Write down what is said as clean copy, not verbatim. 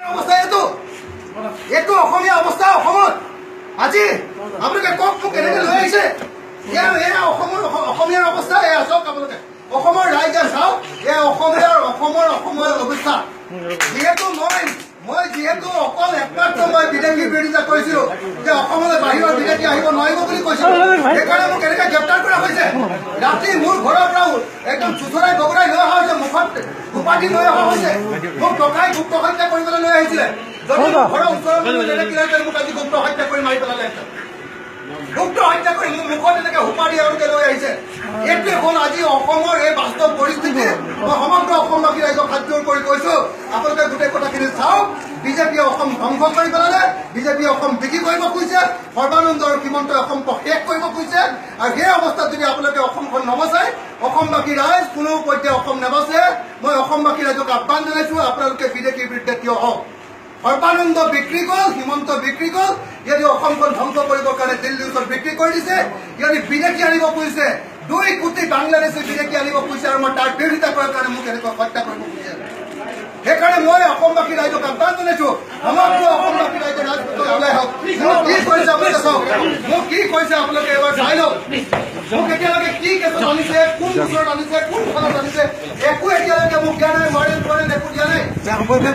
অৱস্থা এইটো। এইটো অসমীয়া অৱস্থা অসমত আজি। আপোনালোকে কওক, মোক কেনেকে লৈ আহিছে? এয়া অসমৰ অসমীয়াৰ অৱস্থা। এয়া চাওক আপোনালোকে, অসমৰ ৰাইজে চাওক, এয়া অসমীয়াৰ অসমৰ অসমৰ অৱস্থা। যিহেতু মই যিহেতু অকল একমাত্ৰ মই বিদেশী বিৰোধিতা কৰিছিলো যে অসমলৈ বাহিৰৰ বিদেশী আহিব নোৱাৰিব বুলি কৈছিলো, সেইকাৰণে মোক এনেকে গ্ৰেপ্তাৰ কৰা হৈছে। ৰাতি মোৰ ঘৰৰ পৰাও একদম চোচৰাই বগৰাই লৈ অহা হৈছে, মুখত সোপা দি লৈ অহা হৈছে। মোক ডকাই গুপ্ত হত্যা কৰিবলৈ লৈ আহিছিলে। যদি মোৰ ঘৰৰ ওচৰৰ মানুহ নেদেখিলেহেঁতেন, মোক আজি গুপ্ত হত্যা কৰি মাৰি পেলালেহেঁতেন। গুপ্ত হত্যা কৰি মোৰ মুখত এনেকে সোপা দি এওঁলোকে লৈ আহিছে। এইটোৱে হ'ল আজি অসমৰ এই বাস্তৱ পৰিস্থিতি। মই সমগ্ৰ অসমবাসী ৰাইজক হাতজোৰ কৰি কৈছো, আপোনালোকে গোটেই কথাখিনি চাওক। বিজেপিয়ে অসম ধ্বংস কৰি পেলালে। বিজেপিয়ে অসম বিক্ৰী কৰিব খুজিছে। সৰ্বানন্দ আৰু হিমন্তই অসম শেষ কৰিব খুজিছে। আৰু সেই অৱস্থাত যদি আপোনালোকে অসমখন নবচায়, অসমবাসী ৰাইজ কোনো পধ্যে অসম নেবাচে। মই অসমবাসী ৰাইজক আহ্বান জনাইছো, আপোনালোকে বিদেশীৰ বিৰুদ্ধে থিয় হওক। সৰ্বানন্দ বিক্ৰী গ'ল, হিমন্ত বিক্ৰী গ'ল। ইয়াতে অসমখন ধ্বংস কৰিবৰ কাৰণে দিল্লীৰ ওচৰত বিক্ৰী কৰি দিছে। ইয়াতে বিদেশী আনিব খুজিছে, 2 কোটি বাংলাদেশী বিদেশী আনিব খুজিছে আৰু মই তাৰ বিৰোধিতা কৰাৰ কাৰণে মোক এনেকুৱা হত্যা কৰিব খুজিছে। সেইকাৰণে মই অসমবাসী ৰাইজক আহ্বান জনাইছো, সমগ্ৰ অসমবাসী ৰাইজে ৰাজপথলৈ ওলাই আহক। মোক কি কৰিছে আপোনালোকে চাওক। মোক কি কৰিছে আপোনালোকে এবাৰ চাই লওক। মোক এতিয়ালৈকে কি কেছত আনিছে, কোন গোচৰত আনিছে, কোন থানাত আনিছে, একো এতিয়ালৈকে মোক দিয়া নাই। ৱাৰেণ্ট ৱাৰেণ্ট একো দিয়া নাই, একো দিয়া